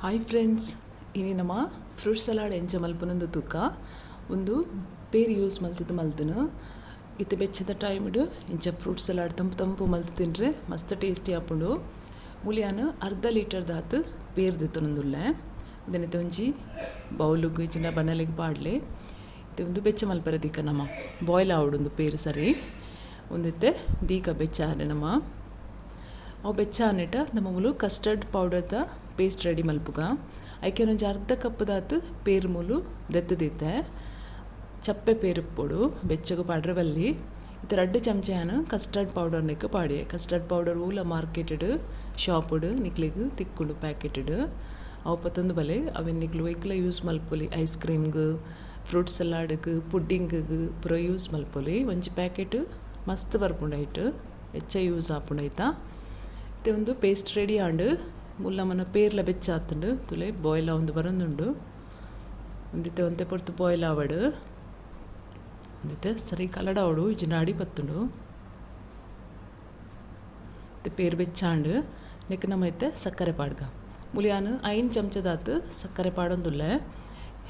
Hi friends, ಇನಿ ನಮ fruit salad ಎಂಚ ಮಲ್ಪುನಂದು ತೂಕ ಒಂದು ಪೇರ್ ಯೂಸ್ ಮಲ್ತದ ಮಲ್ತನು ಇತ್ತೆ ಬೆಚ್ಚದ ಟೈಮ್ ಇಂಚ ಫ್ರೂಟ್ ಸಲಾಡ್ ತಂಪು ತಂಪು ಮಲ್ತು ತಿನ್ರೆ ಮಸ್ತ್ ಟೇಸ್ಟಿ ಆಪುಂಡು. ಮುಲಿಯಾನ ಅರ್ಧ ಲೀಟರ್ ದಾತ್ ಪೇರ್ ದೆತ್ತೊಂದುಲ್ಲೆ ಉಂದೆನಿತ್ತೆ ಒಂಜಿ ಬೌಲುಗು ಇಜ್ಜಿಂಡ ಬನಲೆಗ್ ಪಾಡ್ಲೆ ಇತ್ತೆ ಉಂದು ಬೆಚ್ಚ ಮಲ್ಪರೆ ದಿಕ್ಕ ನಮ ಬಾಯ್ಲ್ ಆವೊಡು ಪೇರ್ ಸರಿ ಉಂದಿತ್ತೆ ದೀಕ ಬೆಚ್ಚ ಆನೆ ನಮ ಅವು ಬೆಚ್ಚ ಆನೆಟ ನಮ್ಮ ಮೂಲು ಕಸ್ಟರ್ಡ್ ಪೌಡರ್ದ ಪೇಸ್ಟ್ ರೆಡಿ ಮಲ್ಪುಗ. ಐಕೆ ಒಂಜಿ ಅರ್ಧ ಕಪ್ ದಾತ್ ಪೇರ್ ಮೂಲು ದೆತ್ತದಿತ್ತೆ ಚಪ್ಪೆ ಪೇರು ಪೊಡು ಬೆಚ್ಚಗು ಪಾಡ್ರೆ ಬಲ್ಲಿ ಇತ್ತೆ ರಡ್ಡು ಚಮಚೆಯಾನ ಕಸ್ಟರ್ಡ್ ಪೌಡರ್ ನೆಕ್ ಪಾಡಿಯೆ. ಕಸ್ಟರ್ಡ್ ಪೌಡರ್ ಊಲ ಮಾರ್ಕೆಟೆಡ್ ಶಾಪುಡು ನಿಕ್ಲೆಗ್ ತಿಕ್ಕುಂಡು ಪ್ಯಾಕೆಟೆಡ್ ಅವು ಪತ್ತೊಂದು ಬಲೆ ಅವೆನ್ ನಿಕ್ಲು ಒಯ್ಕ್ಲ ಯೂಸ್ ಮಲ್ಪೊಲಿ. ಐಸ್ ಕ್ರೀಮ್ಗ್, ಫ್ರೂಟ್ ಸಲಾಡ್ಗ್, ಪುಡ್ಡಿಂಗ್ಗ್ ಪೂರ ಯೂಸ್ ಮಲ್ಪೊಲಿ. ಒಂಜಿ ಪ್ಯಾಕೆಟ್ ಮಸ್ತ್ ಬರ್ಪುಂಡು ಐಟ್ ಹೆಚ್ಚ ಯೂಸ್ ಆಪುಂಡು ಐತ. ಇತ್ತೆ ಒಂದು ಪೇಸ್ಟ್ ರೆಡಿ ಆಂಡ್. ಮುಲ್ಲ ಮನ ಪೇರ್ಲ ಬೆಚ್ಚ ಆತುಂಡು ತುಲೆ ಬಾಯ್ಲ್ ಆವೊಂದು ಬರೊಂದುಂಡು. ಒಂದಿತ್ತೆ ಒಂತೆ ಪೊರ್ತು ಬಾಯ್ಲ್ ಆವಡ್ ಒಂದಿತ್ತೆ ಸರಿ ಕಲಡಾವಡು ಇಜ್ಜಿಂಡ ಅಡಿ ಪತ್ತುಂಡು. ಇತ್ತೆ ಪೇರ್ ಬೆಚ್ಚಾಂಡ್ ನೆಕ್ ನಮ ಇತ್ತೆ ಸಕ್ಕರೆ ಪಾಡ್ಗ. ಮುಲಿಯಾನ 5 ಚಮಚದಾತ್ ಸಕ್ಕರೆ ಪಾಡೊಂದುಲ್ಲೆ.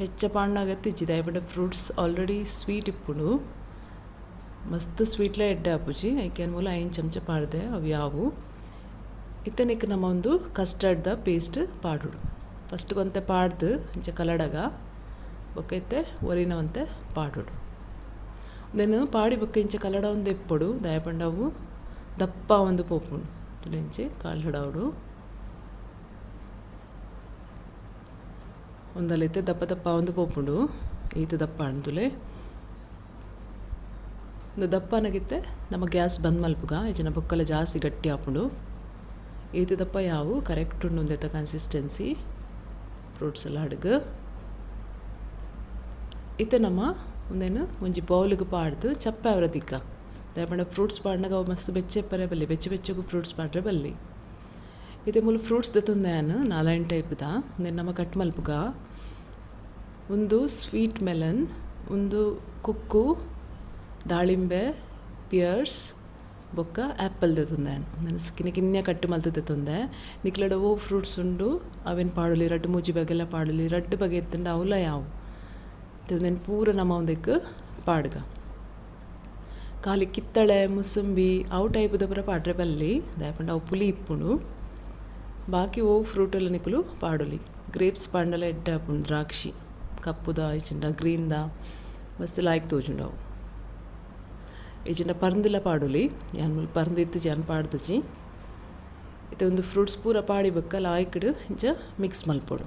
ಹೆಚ್ಚ ಪಾಡ್ನಾಗ ತಿಜ್ಜಿ ದಾಯೆ ಫ್ರೂಟ್ಸ್ ಆಲ್ರೆಡಿ ಸ್ವೀಟ್ ಇಪ್ಪುಂಡು, ಮಸ್ತ್ ಸ್ವೀಟ್ಲ ಎಡ್ಡೆ ಆಪುಜಿ. ಐಕೆ ಮೂಲ 5 ಚಮಚ ಪಾಡ್ದೆ ಅವು ಯಾವು. ಇತ್ತೆ ನೆಕ್ ನಮ ಒಂದು ಕಸ್ಟರ್ಡ್ದ ಪೇಸ್ಟ್ ಪಾಡೋಡು. ಫಸ್ಟ್ ಒಂತೆ ಪಾಡ್ದು ಇಂಚ ಕಲಡಗ ಬೊಕ್ಕ ಇತ್ತೆ ಒರಿನ ಒಂತೆ ಪಾಡೋಡು. ದೆನ್ ಪಾಡಿ ಬೊಕ್ಕ ಇಂಚ ಕಲಡ ಒಂದು ಇಪ್ಪೊಡು ದಾಯೆ ಪಂಡ ಅವು ದಪ್ಪ ಒಂದು ಪೋಪುಂಡು. ಇಂಚೆ ಕಲಡಾವಡು ಒಂದಲೈತೆ ದಪ್ಪ ದಪ್ಪ ಒಂದು ಪೋಪುಂಡು. ಈತ ದಪ್ಪ ಅಂದುಲೆ ಒಂದು ದಪ್ಪನಾಗಿತ್ತೆ ನಮ್ಮ ಗ್ಯಾಸ್ ಬಂದ್ ಮಲ್ಪುಗ ಇಜ್ಜಿಂಡ ಬೊಕ್ಕಲ ಜಾಸ್ತಿ ಗಟ್ಟಿ ಆಪುಂಡು. ಈತ ದಪ್ಪ ಯಾವು ಕರೆಕ್ಟ್ ಉಂಡು ಒಂದೆತ ಕನ್ಸಿಸ್ಟೆನ್ಸಿ ಫ್ರೂಟ್ ಸಲಾಡ್ಗ್. ಇತ್ತೆ ನಮ್ಮ ಒಂದೇನು ಒಂಜಿ ಬೌಲ್ಗೆ ಪಾಡ್ದು ಚಪ್ಪೆ ಅವರ ದಿಕ್ಕ ದಾಯೆ ಪಂಡ ಫ್ರೂಟ್ಸ್ ಪಾಡ್ನಾಗ ಅವು ಮಸ್ತ್ ಬೆಚ್ಚೆಪ್ಪರೆ ಬಲ್ಲಿ, ಬೆಚ್ಚ ಬೆಚ್ಚಗು ಫ್ರೂಟ್ಸ್ ಪಾಡ್ರೆ ಬಲ್ಲಿ. ಇತ್ತೆ ಮೂಲು ಫ್ರೂಟ್ಸ್ ದೆತ್ತೊಂದೆ ನಾಲೈನ್ ಟೈಪ್ದ ಒಂದೇನು ನಮ್ಮ ಕಟ್ ಮಲ್ಪುಗ. ಒಂದು ಸ್ವೀಟ್ ಮೆಲನ್, ಒಂದು ಕುಕ್ಕು, ದಾಳಿಂಬೆ, ಪಿಯರ್ಸ್ ಬೊಕ್ಕ ಆ್ಯಪಲ್ ದೆತ್ತೊಂದೆ. ಒಂದೆನ್ ಕಿನ್ನ ಕಿನ್ನ ಕಟ್ಟು ಮಲ್ತ್ ದೆತ್ತೊಂದೆ. ನಿಕ್ಲೆಡ ಓ ಫ್ರೂಟ್ಸ್ ಉಂಡು ಅವೆನ್ ಪಾಡೊಲಿ, ರಡ್ಡ್ ಮೂಜಿ ಬಗೆಲ ಪಾಡೊಲಿ, ರಡ್ಡ್ ಬಗೆ ಇತ್ತುಂಡ ಅವುಲ ಯಾವು. ಉಂದೆನ್ ಪೂರ ನಮ ಒಂದೆಕ್ ಪಾಡ್ಗ. ಖಾಲಿ ಕಿತ್ತಳೆ, ಮುಸುಂಬಿ ಅವು ಟೈಪ್ದ ಪೂರ ಪಾಡ್ರೆ ಬಲ್ಲಿ ದಾಯೆ ಪಂಡ ಅವು ಪುಲಿ ಇಪ್ಪುಂಡು. ಬಾಕಿ ಓ ಫ್ರೂಟ್ ಎಲ್ಲ ನಿಕುಲು ಪಾಡೊಲಿ. ಗ್ರೇಪ್ಸ್ ಪಾಡ್ಂಡಲ ಎಡ್ಡೆ ಆಪುಂಡು. ದ್ರಾಕ್ಷಿ ಕಪ್ಪುದ ಇಜ್ಜಿಂಡ ಗ್ರೀನ್ದ ಮಸ್ತ್ ಲಾಯ್ಕ್ ತೋಜುಂಡು ಅವು. ಇಜ್ಜಿಂಡ ಪರ್ಂದ್ಲ ಪಾಡೊಲಿ. ಯಾನ್ ಮೂಲು ಪರ್ಂದ್ ಇತ್ತುಜಿ ಯಾನ್ ಪಾಡ್ದುಜಿ. ಇತ್ತೆ ಒಂದು ಫ್ರೂಟ್ಸ್ ಪೂರ ಪಾಡಿ ಬೊಕ್ಕ ಲಾಯ್ಕ್ಡ್ ಇಂಚ ಮಿಕ್ಸ್ ಮಲ್ಪೊಡು.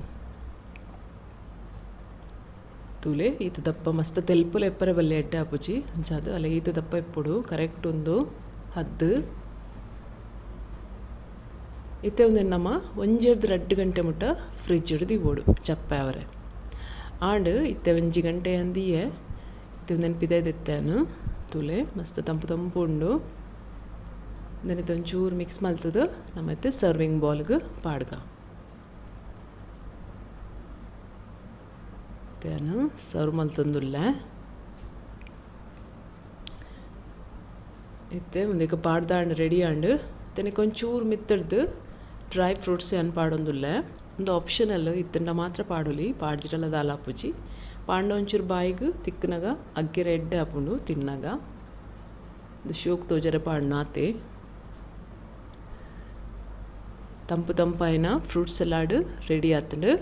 ತೂಲೆ ಈತ ದಪ್ಪ ಮಸ್ತ್ ತೆಲ್ಪುಲ ಎಪ್ಪರೆ ಬಲ್ಲಿ ಎಡ್ಡೆ ಆಪುಜಿ ಅಂಚಾದ್ ಅಲ್ಲ ಈತ ದಪ್ಪ ಇಪ್ಪೊಡು ಕರೆಕ್ಟ್ ಒಂದು ಹದ್ದು. ಇತ್ತೆ ಒಂದೆನ್ ನಮ ಒಂಜೆರ್ದ್ 2 ಗಂಟೆ ಮುಟ್ಟ ಫ್ರಿಜ್ ದೀವೊಡು ಚಪ್ಪೆ ಅವರೆ. ಆಂಡ್ ಇತ್ತೆ 1 ಗಂಟೆ ಅಂದಿಯೆ. ಇತ್ತೆ ಒಂದೆನ್ ಪಿದಯ್ ದೆತ್ತೇನು ತೂಲೆ ಮಸ್ತ್ ತಂಪು ತಂಪು ಉಂಡು. ಉಂದೆನ್ ಒಂಚೂರು ಮಿಕ್ಸ್ ಮಲ್ತದು ನಮ ಇತ್ತೆ ಸರ್ವಿಂಗ್ ಬೌಲ್ಗ್ ಪಾಡ್ಗ. ಇತ್ತೆ ಸರ್ವ್ ಮಲ್ತೊಂದುಲ್ಲೆ. ಇತ್ತೆ ಉಂದೆಕ್ ಪಾಡ್ದಾಂಡ್ ರೆಡಿ ಆಂಡ್. ಇತ್ತೆ ಒಂಚೂರು ಮಿತ್ತರ್ದು ಡ್ರೈ ಫ್ರೂಟ್ಸ್ ಯಾನ್ ಪಾಡೊಂದುಲ್ಲೆ. ಉಂದು ಆಪ್ಷನಲ್ ಇತ್ತಂಡ ಮಾತ್ರ ಪಾಡೊಲಿ, ಪಾಡ್ಜಿಡಲ ದಾಲ ಆಪುಜಿ. ಪಾಂಡ ಒಂಚೂರು ಬಾಯಿಗ್ ತಿಕ್ಕುನಗ ಅಗ್ಗೆರೆ ಎಡ್ಡೆ ಆಪುಂಡು ತಿನ್ನಗ. ಉಂದು ಶೋಕ್ ತೋಜರೆ ಪಾಡ್ನ ಆತೆ. ತಂಪು ತಂಪಾಯಿನ ಫ್ರೂಟ್ ಸಲಾಡ್ ರೆಡಿ ಆತುಂಡು.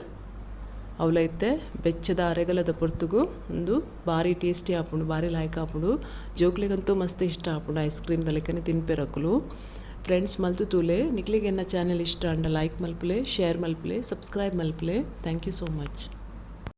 ಅವುಲ ಇತ್ತೆ ಬೆಚ್ಚದ ಅರೆಗಲದ ಪೊರ್ತುಗು ಉಂದು ಬಾರಿ ಟೇಸ್ಟಿ ಆಪುಂಡು, ಬಾರಿ ಲಾಯ್ಕ್ ಆಪುಂಡು. ಜೋಕ್ಲೆಗಂತೂ ಮಸ್ತ್ ಇಷ್ಟ ಆಪುಂಡು. ಐಸ್ ಕ್ರೀಮ್ ದ ಲೆಕ್ಕನೆ ತಿನ್ಪೆರ್ ಅಕುಲು. ಫ್ರೆಂಡ್ಸ್ ಮಲ್ತು ತೂಲೆ. ನಿಕ್ಲೆಗ್ ಎನ್ನ ಚಾನೆಲ್ ಇಷ್ಟ ಆಂಡ ಲೈಕ್ ಮಲ್ಪುಲೆ, ಶೇರ್ ಮಲ್ಪುಲೆ, ಸಬ್ಸ್ಕ್ರೈಬ್ ಮಲ್ಪುಲೆ. Thank you so much.